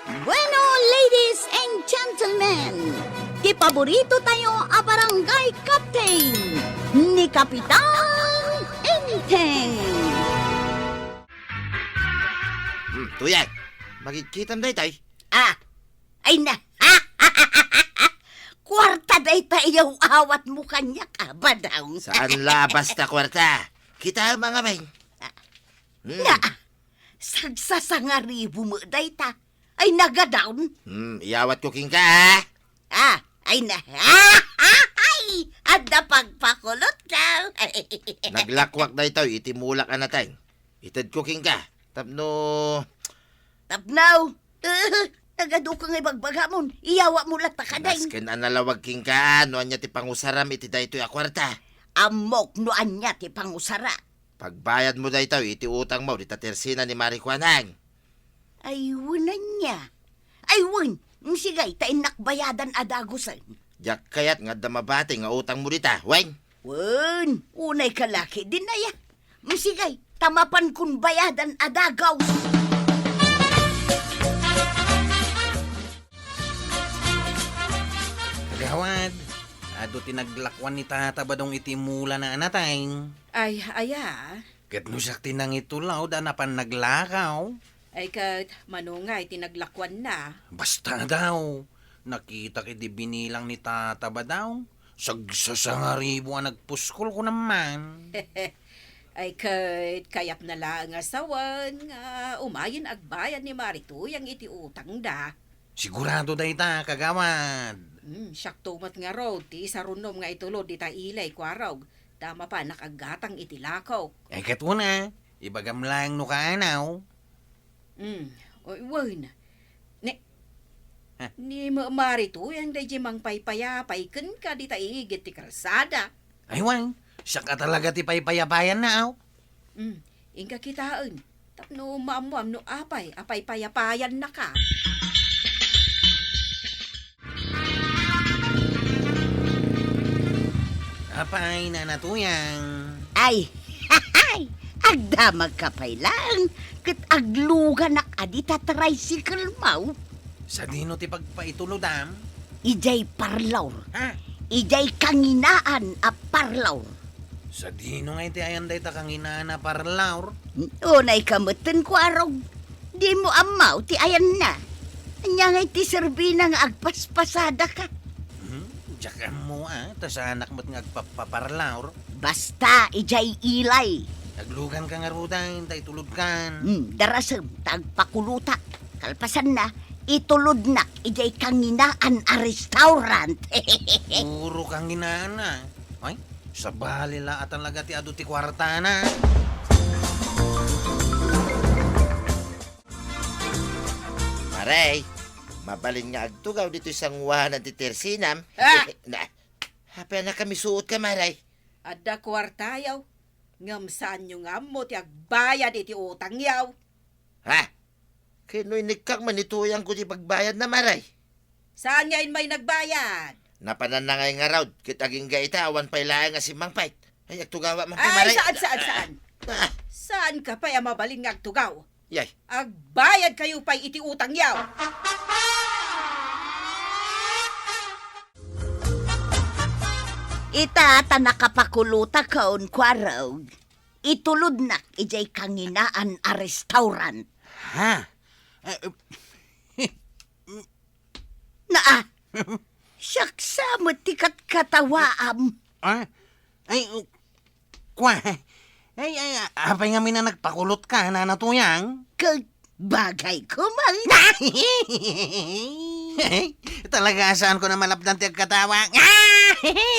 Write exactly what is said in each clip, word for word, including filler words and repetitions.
Bueno, ladies and gentlemen, ti paborito tayo a barangay captain, ni Kapitan Enteng. Hmm, Tuyang, makikitaem daytoy? Ah, ay na. Kuarta dayta iyaw-awatmo kaniak, a, Badong. Saan la basta kuarta? Kitaem a ngamin. Ah. Hmm. Na, sagsasangaribu met dayta. Ay, nagadaw. Hmm, iyawatko kenka, ha? Ah, ay na. Ay, adda pagpakulot ka. Naglakuak daytoy iti mulak a nateng. Itedko kenka. Tapno Tapno, nagadu ka nga ibagbagamon, iyawatmo latta kadin. Nasken a nalawag kenka, no ania ti pangusaram iti daytoy a kuarta. Ammok no ania ti pangusara. Pagbayadmo daytoy iti utangmo dita tersina ni Mari Kuanang. Ay, wen ania. Ay, wen, sige, ta innak bayadan a dagusen. Diak kayat nga adda mabati nga utangmo dita, wen? Wen, unay ka la ketdin aya. Sige, ta mapankon bayadan a dagus. Kagawad, adu ti naglakuan ni Tata Badong iti mulana a nateng. Ay, aya? Ket no siak ti nangitulod a napan naglakaw. Ay ket, mano ngay ti naglakuanna? Basta daw, nakitak idi binilang ni Tata Badong, sagsasangaribu a nagpuskol, kunam man. Ay ket, kayatna laeng a sawen nga umayen agbayad ni Mari Tuyang iti utangda. Sigurado dayta, kagawad. Hmm, siakto met ngarud ti isarunom nga itulod dita ilay, Kuarog, ta mapanak aggatang iti lakok. Ay ket una, ibagam laeng no kaanaw. Hmm, o, wen. Ni, Ha? Ni Mari Tuyang daydiay mangpaypayapay kenka dita igid ti kalsada. Ay wen, siak a talaga ti paypayapayanna, aw. Hmm, inka kitaen. Tapno maammoam no apay a paypayapayannaka. Apay, Nana Tuyang? Ay, agdamagka pay laeng, ket agluganak a dita tricycle-mo. Sadino ti pagpaitulodam? Idiay parlor. Ha? Idiay kanginaan a parlor. Sadino ngay ti ayan dayta kanginaan a parlor? Unay ka metten, Kuarog. Dimo ammo ti ayanna. Ania ngay ti serbina nga agpaspasadaka? Hmm, diak ammo, a, ta saanak met nga agpappaparlor. Basta, idiay ilay. Agluganka ngaruden, ta itulodkan. Hmm, darasem, ta agpakulotak. Kalpasanna, itulodnak idiay kanginaan a restaurant. Puro kanginaan, a. Ay, sabali la a talaga ti adu ti kuartana. Maray, mabalin nga agtugaw ditoy sanguanan ti tersinam. Ah! Na, apay a nakamisuotka, Maray? Adda kuartayo, ngem saanyo nga ammo ti agbayad iti utangyo. Ha? Ket no inikkak man ni Tuyangko ti pagbayadna, Maray. Saan nga immay nagbayad? Napananna ngay ngarud, ket agingga ita, awan pay laeng a simmangpet. Ay, agtugawa man pay, Maray. Ay, saan, saan, saan? Ah. Saan ka pay a mabalin nga agtugaw? Yay. Agbayad kayo pay iti utangyo. Ita, ta nakapakulotakon, Kuarog. Itulodnak idiay kanginaan a restaurant. Ha? Eh, eh, Naa, siak sa met ti katkatawaam. Ah? Ay, uh, kwa, ay, ay, apay ngamin a nagpakulotka, Nana Tuyang? Ket bagay ko man. Talaga, saanko a malapdan ti agkatawa.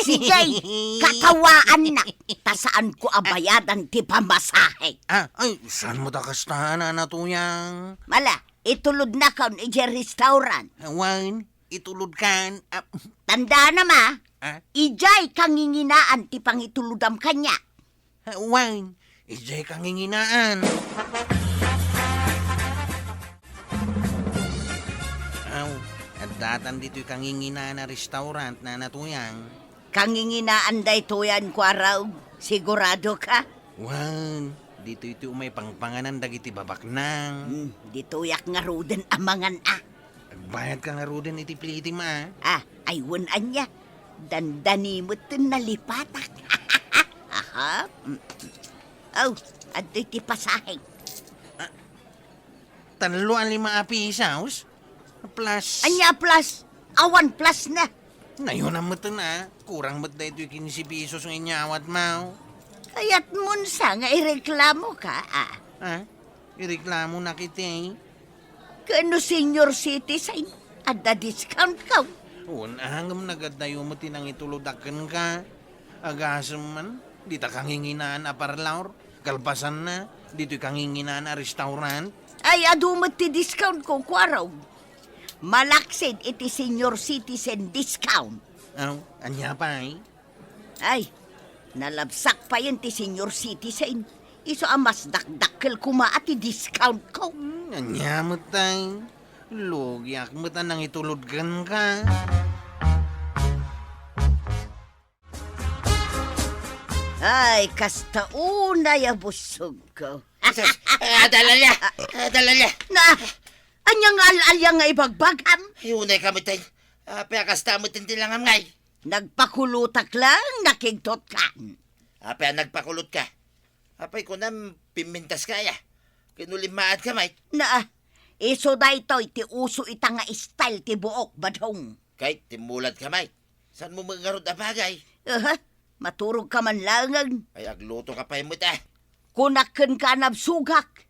Sige, katawaannak, ta saanko a bayadan ti pamasahe. Ah, ay, saanmo ta kasta, Nana Tuyang? Mala, itulodnakon idiay restaurant. Wen, itulodkan. Ah. Tandaanam, a. Ah? Idiay kanginginaan ti pangitulodam kaniak. Wen, idiay kanginginaan. Aw, addatan ditoy kanginginaan a restaurant, Nana Tuyang. Kanginginaan daytoyan, Kuarog. Sigurado ka? Wen, ditoy ti umay pangpanganan dagiti babaknang. Hmm, ditoyak ngaruden a mangan, a. Bayadka ngaruden iti pliti, ma. Ah, ay, wen ania. Dandani met ten nalipatak. Aha. Mm. Oh, adtoy ti pasahe. Ah, tallo a lima a pisos? Plus. Ania plus? Awan plus na. Nayona met ten, ah. Kurang met daytoy kinse pisos nga inyawatmo. Kayatmon sa nga ireklamoka, ah. Ah? Ireklamonak iti. Ken no senior citizen, adda discountko. Wen, ah, ngem nagadayo met ti nangitulod a kenka. Agasem man, dita kanginginaan a parlor. Kalpasanna, ditoy kanginginaan a restaurant. Ay, adu met ti discountko, Kuarog. Malaksid iti senior citizen discount. Aw, ania pay? Ay, nalabsak payen ti senior citizen. Isu a mas dakdakkel koma a ti discountko. Hmm, ania met tay? Lugiak met a nangitulod kenka. Ay, kasta unay a busogko. Sus, ah, adda alia. Ah, adda alia. Na, ania nga al-alia nga ibagbagam? Ay, unay ka met tay. Apay a kasta met ti langam ngay? Nagpakulotak laeng, nakigtotkan. Apay a nagpakulotka? Apay kunam, pimmintaska aya? Ken no limmaadka met? Na, isu daytoy ti uso ita nga style ti buok, Badong. Kay, timmuladka met. Saanmo met ngarud a bagay? Aha, maturogka man laengen. Ay, aglutoka pay met, ah. Kunak kenka, nabsogak.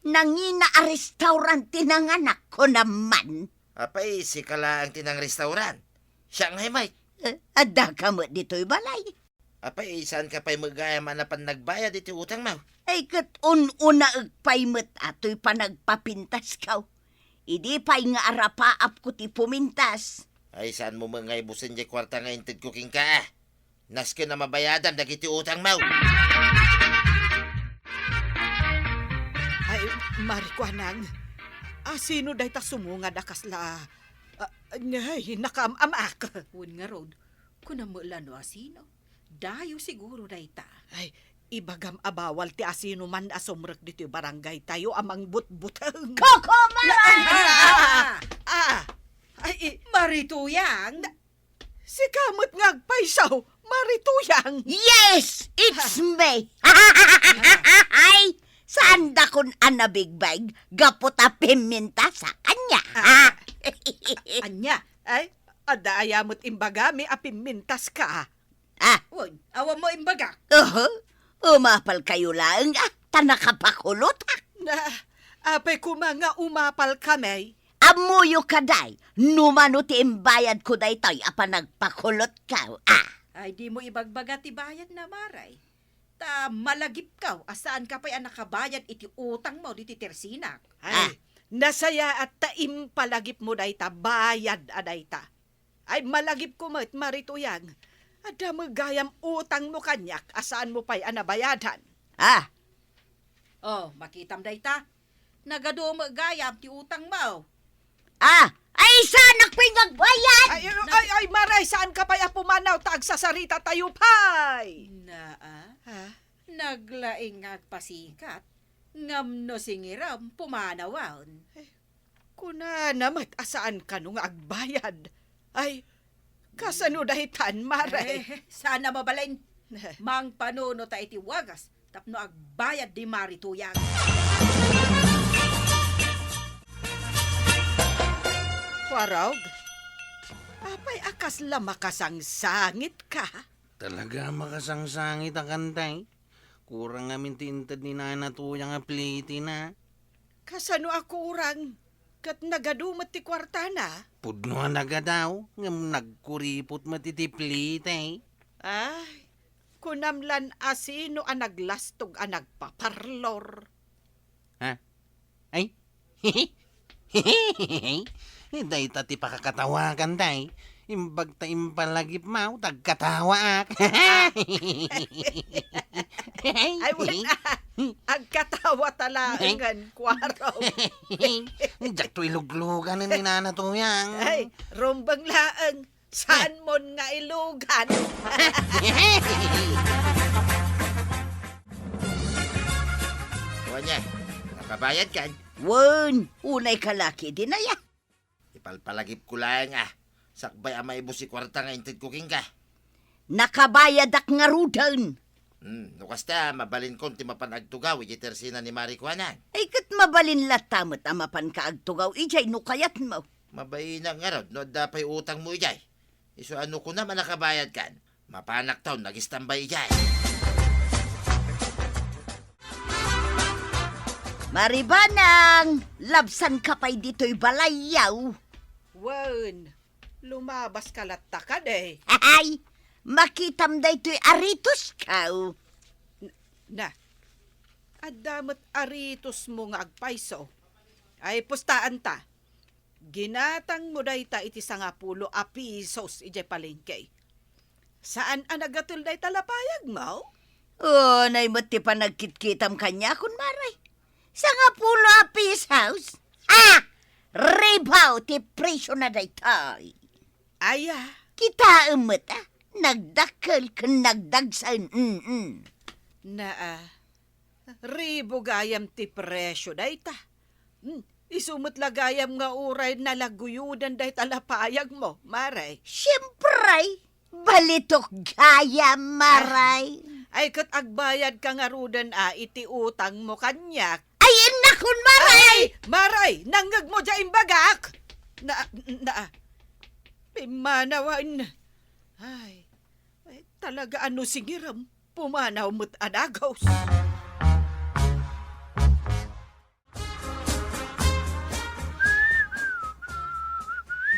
Nangina a restaurant ti nanganak, kunam man. Apay, sika laeng ti nangrestaurant? Siak ngay met. Eh, addaka met ditoy balay. Apay, saanka pay met gayam a napan nagbayad iti utangmo? Ay, ket un-unaek pay met a toy panagpapintasko. Idi pay nga arapaapko ti pumintas. Ay, saanmo met nga ibusen diay kuarta nga intedko kenka, ah? Nasken a mabayadam dagiti utangmo. Ay, Mari Kuanang, asino dayta sumungad a kasla, ah, ngay, nakaam-amak? Wen ngarud, kunam met la no asino. Dayo siguro dayta. Ay, ibagam a bawal ti asinoman a sumrek ditoy barangaytayo a mangbutbuteng. Koko Mara! Ah! Ah! Ay, i- Mari Tuyang? Na- Sika met nga agpayso, Mari Tuyang. Yes, it's me. Ay, saandakon a nabigbeg gapu ta pimmintasak. Ania? Ah. Ania? Ay, adda aya met imbagami a pimmintaska? Ah. Wen, awan mo imbagak. Oho. Umapalkayo laeng, ah, ta nakapakulotak. Na, apay koma nga umapalkami? Ammoyo kadi, no mano ti imbayadko daytoy a panagpakulotko, ah. Ay, dimo ibagbaga ti bayadna, Mari. Ta malagipko a saanka pay a nakabayad iti utangmo ditoy tersinak. Ay, ah, nasayaat ta impalagipmo dayta, bayad a dayta. Ay, malagipko met, Mari Tuyang. Adda met gayam utangmo kaniak a saanmo pay a nabayadan. Ah. Oh, makitam dayta. Nagadu met gayam ti utangmo. Ah, ay, saanak pay nga agbayad! Ay, ay, ay, ay, Mari, saanka pay a pumanaw ta agsasaritatayo pay? Naa, ha? Naglaing nga agpasikat, ngem no singiram, pumanawan. Eh, kunana met a saan kano nga agbayad. Ay, kasano daytan, Mari? Eh, saan a mabalin. Mangpanunota iti wagas tapno agbayad ni Mari Tuyang. Warog, apay a kasla makasangsangitka? Talaga a makasangsangitak, Tay. Kurang ngamin ti inted ni Nana Tuyang a plitina. Kasano a kurang? Ket nagadu met ti kuartana? Pudno a nagadu, ngem nagkuripot met iti pliti. Ay, kunam lan a sino a naglastog a nagpaparlor. Ha? Ay? Dayta ti pakakatawakan, tay. Imbag ta impalagipmo, ta agkatawaak. Ay, wala. Agkatawa ta laengen, Kuarog. Diakto iluglugan ni Nana Tuyang. Ay, rumbeng laeng. Saanmon nga ilugan? Wen, nakabayadkan? Wen, unay kalaki dinaya. Ipalpalagipko laeng a sakbay a maibus ti kuarta nga intedko kenka. Nakabayadak ngaruden. Hmm, no kasta, mabalinkon ti mapan agtugaw idiay tersina ni Mari Kuanang. Ay, ket mabalin latta met a mapanka agtugaw idiay no kayatmo. Mabainak ngarud no adda pay utangmo idiay. Isu a no kunam a nakabayadkan, mapanakton agistambay idiay. Mari Kuanang, labsanka pay ditoy balayyo. Wen, lumabaska latta kadi. Ay, makitam daytoy aritusko. N-, na, adda met aritosmo nga agpayso. Ay, pustaanta. Ginatangmo dayta iti sangapulo a pisos idiay palengke. Saan a nagatel dayta lapayagmo? Unay met ti panagkitkitam kaniakon, Mari. Sangapulo a pisos? Ah! Ribaw ti presiona daytoy. Aya. Kitaem met, a, nagdakkel ken nagdagsen. Mm-mm. Naa, ribu gayam ti presio dayta. Hmm, isu met la gayam nga uray nalaguyodan dayta lapayagmo, Mari. Siempre, balitok gayam, Mari. Ay, ket agbayadka ngaruden a iti utangmo kaniak. Ay, innakon, Mari! Ay, Mari, nangngegmo diay imbagak! Na, na, pimmanawan. Ay, ay, talaga a no singirem, pumanaw met a dagus.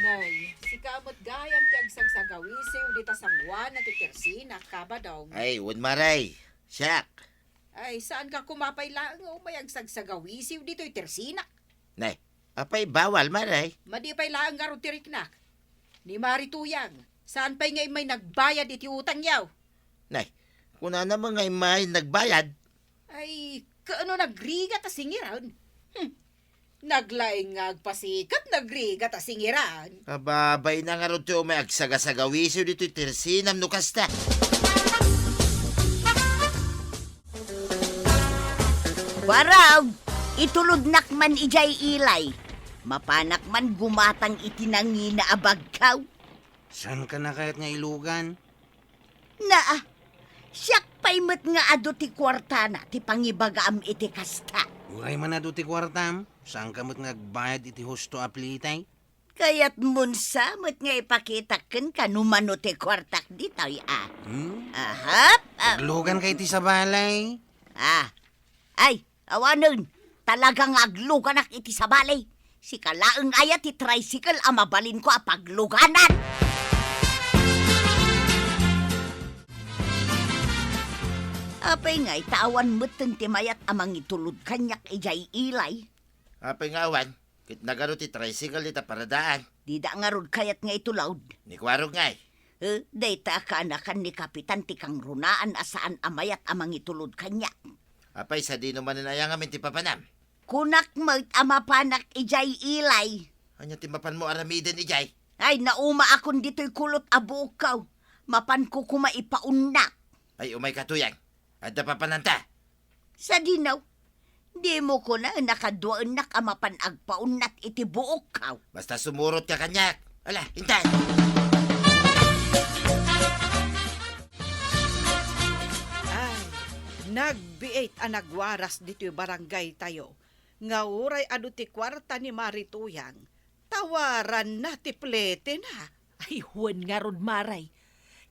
Nay, sika met gayam ti agsagsagawisiw dita sangoana ti tersina, Kabadong. Ay, wen, Mari. Siak. Ay, saanka koma pay laeng nga umay agsagsagawisiw ditoy tersina? Nay, apay bawal, Mari? Madi pay laeng ngarud ti riknak. Ni Mari Tuyang, saan pay nga immay nagbayad iti utangyo? Nay, kunana met nga immay nagbayad. Ay, kaano nagrigat a singiran? Hmm. Naglaing nga agpasikat, nagrigat a singiran. Ababay na ngarud ti umay agsagasagawisiw ditoy tersinam no kasta. Barag, itulodnak man idiay ilay. Mapanak man gumatang iti nangina a bagkaw. Saanka na kayat nga ilugan? Naa, siak pay met nga adu ti kuartana ti pangibagaam iti kasta. Uray man adu ti kuartam, saanka met nga agbayad iti husto a plite? Kayatmon sa met nga ipakitak kenka no mano ti kuartak ditoy, a. Hmm? Ahap, a. Agluganka iti sabali. A. Ay, awanen, talaga nga agluganak iti sabali. Sika laeng aya ti tricycle a mabalinko a pagluganan? Apay ngay ta awan metten ti mayat a mangitulod kaniak idiay ilay? Apay nga awan? Ket nagadu ti tricycle ita paradaan? Dida ngarud kayat nga itulod. Ni Kuarog ngay? Eh, dayta a kaanakan ni Kapitan ti kangrunaan a saan a mayat a mangitulod kaniak. Apay, sadino manen aya ngamin ti papanam? Kunak met a mapanak idiay ilay. Ania ti mapanmo aramiden idiay? Ay, naumaakon ditoy kulot a buokko. Mapanko koma ipaunnak. Ay, umayka, Tuyang. Adda papananta? Sadino? Dimo kuna a nakaduaennak a mapan agpaunnat iti buokko. Basta sumurotka kaniak. Ala, intan! Ay, nagbiit a nagwaras ditoy barangaytayo nga uray adu ti kuarta ni Mari Tuyang, tawaranna ti pletena. Ay, wen ngarud, Mari.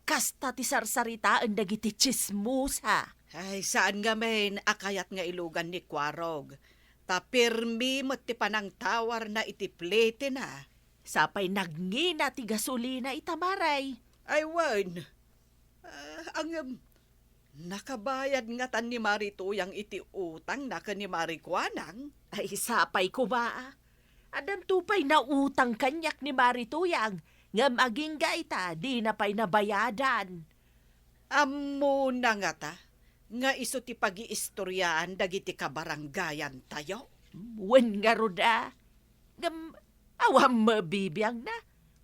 Kasta ti sarsaritaen dagiti tsismosa. Ay, saan ngamin a kayat nga ilugan ni Kuarog. Ta pirmi met ti panangtawarna iti pletena. Sapay nagngina ti gasolina ita, Mari. Ay, wen. Ah, ngem, nakabayad ngatan ni Mari Tuyang iti utangna ken ni Mari Kuanang? Ay, sapay koma, a. Addanto pay nautang kaniak ni Mari Tuyang, ngem agingga ita, dina pay nabayadan. Ammona ngata nga isu ti pagiistoriaan dagiti kabarangayantayo? Wen ngarud a. Ngem, awan mabibiangna.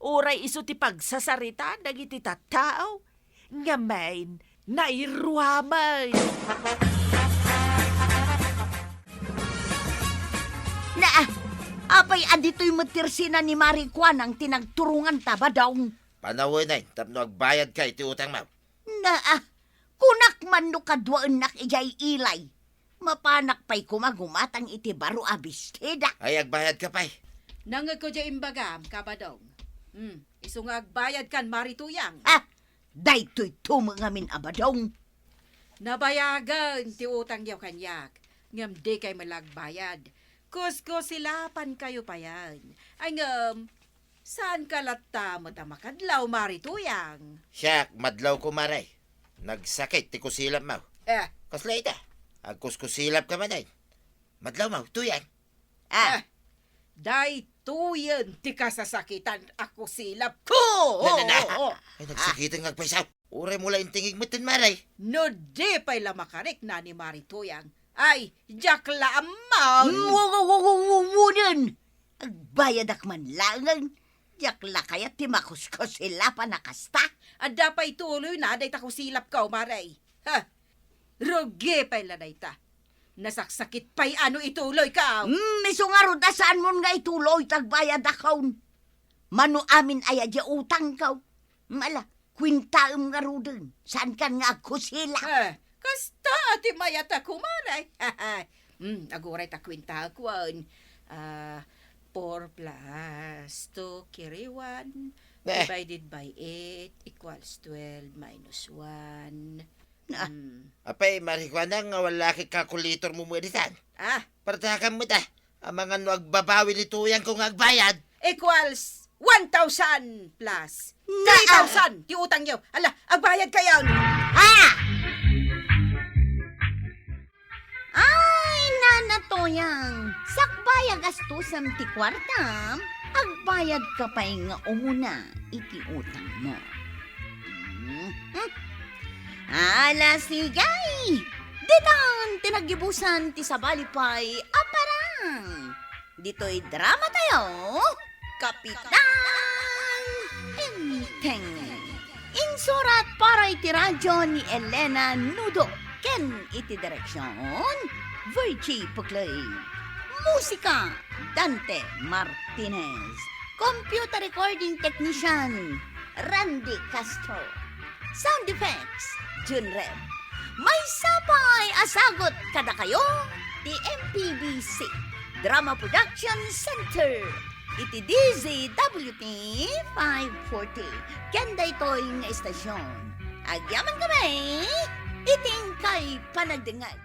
Uray isu ti pagsasaritaan dagiti tattao. Ngamin, nairuamen. Naa, Apay a ditoy met ti resena ni Mari Kuanang ti nagturonganta, Badong? Panawenay tapno agbayadka iti utangmo. Naa, kunak man no kaduaennak idiay ilay. Mapanak pay koma gumatang iti baro a bestida. Ay, agbayadka pay. Nangngegko diay imbagam, Kabadong. Hmm, isu nga agbayadkan, Mari Tuyang. Ha? Daytoy tumo ngamin a Badong. Nabayagen ti utangyo kaniak, ngem dikay met la agbayad. Kuskusilapankayo payen. Ay ngem, saanka latta met a makadlaw, Mari Tuyang? Siak, madlawko, Mari. Nagsakit ti kusilapmo. Eh. Kasla ita? Agkuskusilapka manen. Madlawmo, Tuyang. Ah. Eh, daytoyen ti kasasakitan a kusilapko. Na, na, na. Oo. Ay, nagsakiten nga agpayso. Uray mo la intingig metten, Mari. No di pay la makarikna ni Mari Tuyang, ay, diak la ammo. Mm, wo, wo, wo, wo, wo, wonen. Agbayadak man laeng. Diak la kayat ti makuskusilapan a kasta. Adda pay tuloyna dayta kusilapko, Mari. Ha? Rugi pay la dayta. Nasaksakit pay a no ituloyko. Mm, isu ngarud a saanmon nga ituloy ti agbayadakon. Mano amin aya diay utangko. Mala, kuentaem ngaruden. Saankan nga agkusila. Eh, kasta ti mayat a kumaray. Mm, aguray ta kuentaek wen. Ah, four plus two, carry one, eh, divided by eight equals twelve minus one. Ah, hmm. Apay, Mari Kuanang, nga wala kay calculator mo mo editan? Ah. Partakan mo ta. Amangan no agbabawi ni Tuyangko nga agbayad. Equals one thousand plus na, three thousand ti utangyo. Ala, agbayadkayon. Ha? Ay, Nana Tuyang, sakbay a gastusem ti kuartam, agbayadka pay nga umuna iti utangmo. Mhm. Ala, sige! Ditan ti naggibusan ti sabali pay a parang. Ditoy dramatayo, Kapitan Enteng. Insurat para iti radyo ni Elena Nudo ken iti direksion, Virgie Puclay. Musika, Dante Martinez. Computer recording technician, Randy Castro. Sound effects, Jun Red. Maysa pay a sagut kadakayo ti M P B C Drama Production Center iti D Z W T five forty. Ken daytoy nga estasion, agyamankami iti inkay panagdengngeg.